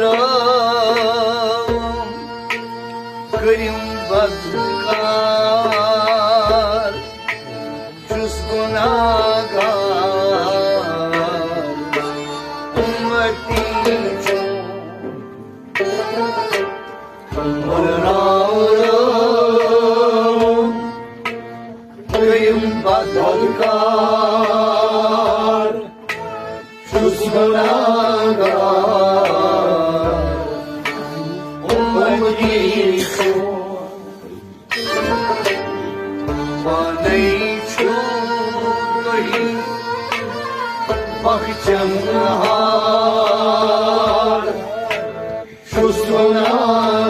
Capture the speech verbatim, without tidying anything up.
رام کٔرِم بدکار، چھُس گُناہگار، اُمتی چھُم۔ رام رام کٔرِم بدکار، چھُس گُناہگار، اُمتی چھُم۔ پانے چھُو تُہۍ بخشن ہار، چھُس گُناہ